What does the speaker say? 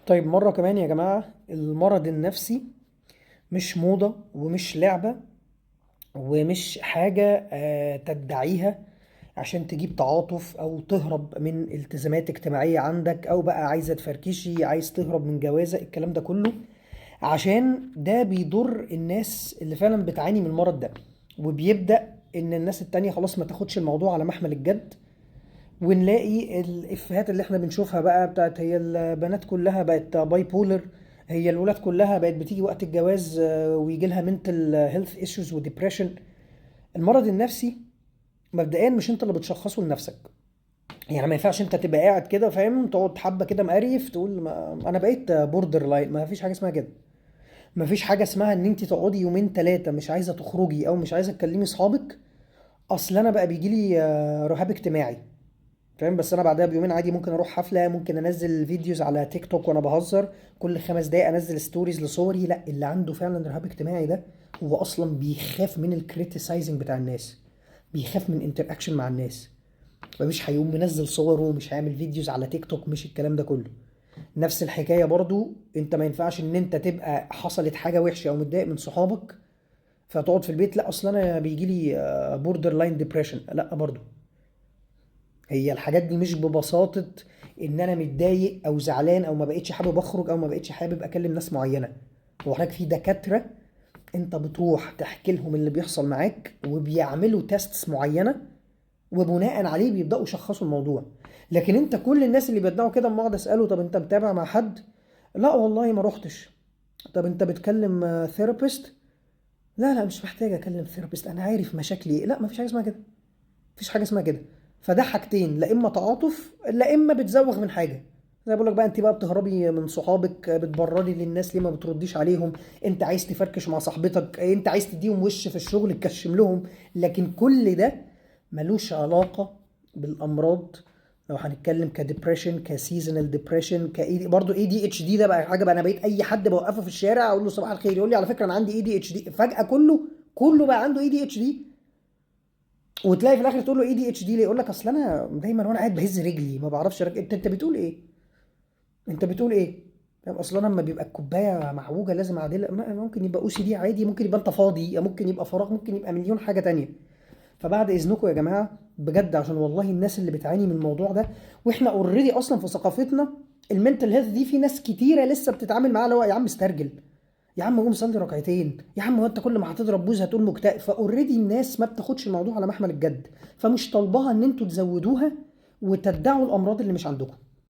طيب مرة كمان يا جماعة، المرض النفسي مش موضة ومش لعبة ومش حاجة تدعيها عشان تجيب تعاطف أو تهرب من التزامات اجتماعية عندك، أو بقى عايزة تفركشي، عايز تهرب من جوازة، الكلام ده كله، عشان ده بيضر الناس اللي فعلا بتعاني من المرض ده، وبيبدأ إن الناس التانية خلاص ما تاخدش الموضوع على محمل الجد، ونلاقي الإفيهات اللي احنا بنشوفها بقى بتاعت هي البنات كلها بقت bipolar، هي الولاد كلها بقت بتيجي وقت الجواز، ويجي لها mental health issues و depression. المرض النفسي مبدئيا مش انت اللي بتشخصه لنفسك، يعني ما ينفعش انت تبقى قاعد كده فاهم، تقعد حبه كده مقريف تقول ما انا بقيت borderline. ما فيش حاجة اسمها كده، ما فيش حاجة اسمها ان انت تقعدي يومين ثلاثة مش عايزه تخرجي او مش عايزه تكلمي اصحابك، اصل انا بقى بيجي لي رهاب اجتماعي فاهم، بس انا بعدها بيومين عادي ممكن اروح حفلة، ممكن انزل videos على تيك توك وانا بهزر، كل 5 دقايق انزل stories لصوري. لا، اللي عنده فعلا رهاب اجتماعي ده هو اصلا بيخاف من ال criticizing بتاع الناس، بيخاف من interaction مع الناس، فمش هيقوم منزل صوره، مش هيعمل videos على تيك توك، مش الكلام ده كله. نفس الحكاية برضو، انت ما ينفعش ان انت تبقى حصلت حاجة وحشة او متضايق من صحابك فتقعد في البيت، لا اصل انا بيجي لي borderline depression. لا برضو هي الحاجات دي مش ببساطة ان انا متضايق او زعلان او ما بقتش حابب اخرج او ما بقتش حابب اكلم ناس معينة. هو حضرتك في دكاترة انت بتروح تحكي لهم اللي بيحصل معاك وبيعملوا tests معينة وبناء عليه بيبدأوا يشخصوا الموضوع. لكن انت كل الناس اللي بيدعوا كده اما اقعد اساله طب انت متابع مع حد؟ لا والله ما روحتش. طب انت بتكلم therapist؟ لا لا مش محتاج اكلم therapist، انا عارف مشاكلي ايه. لا ما فيش حاجة اسمها كده، مفيش حاجة اسمها كده. فده حاجتين، لا اما تعاطف لا اما بتزوغ من حاجة. زي ما بقول لك بقى، انت بقى بتهربي من صحابك، بتبرري للناس ليه ما بترديش عليهم، انت عايز تفركش مع صاحبتك، انت عايز تديهم وش في الشغل تكشم لهم، لكن كل ده ملوش علاقة بالامراض. لو هنتكلم ك depression، ك seasonal depression، ك برضه ADHD، ده بقى حاجة بقى انا بقيت اي حد بوقفه في الشارع اقول له صباح الخير يقول لي على فكرة انا عندي ADHD، فجاة كله بقى عنده ADHD. وتلاقي في الاخر تقول له ADHD ليه؟ يقول لك اصل انا دايما وانا قاعد بهز رجلي ما بعرفش انت بتقول ايه؟ انت بتقول ايه؟ فاهم؟ اصل انا لما بيبقى الكوباية معوجة لازم اعدلها. ممكن يبقى OCD عادي، ممكن يبقى انت فاضي، ممكن يبقى فراغ، ممكن يبقى مليون حاجة تانية. فبعد اذنكم يا جماعة بجد، عشان والله الناس اللي بتعاني من الموضوع ده، واحنا already اصلا في ثقافتنا ال mental health دي في ناس كتيرة لسه بتتعامل معاها اللي هو يا عم استرجل، يا عم قوم صلي ركعتين، يا عم هو انت كل ما هتضرب بوز هتقول مكتئب. ف already الناس ما بتاخدش الموضوع على محمل الجد، فمش طالباها ان انتوا تزودوها وتدعوا الامراض اللي مش عندكم.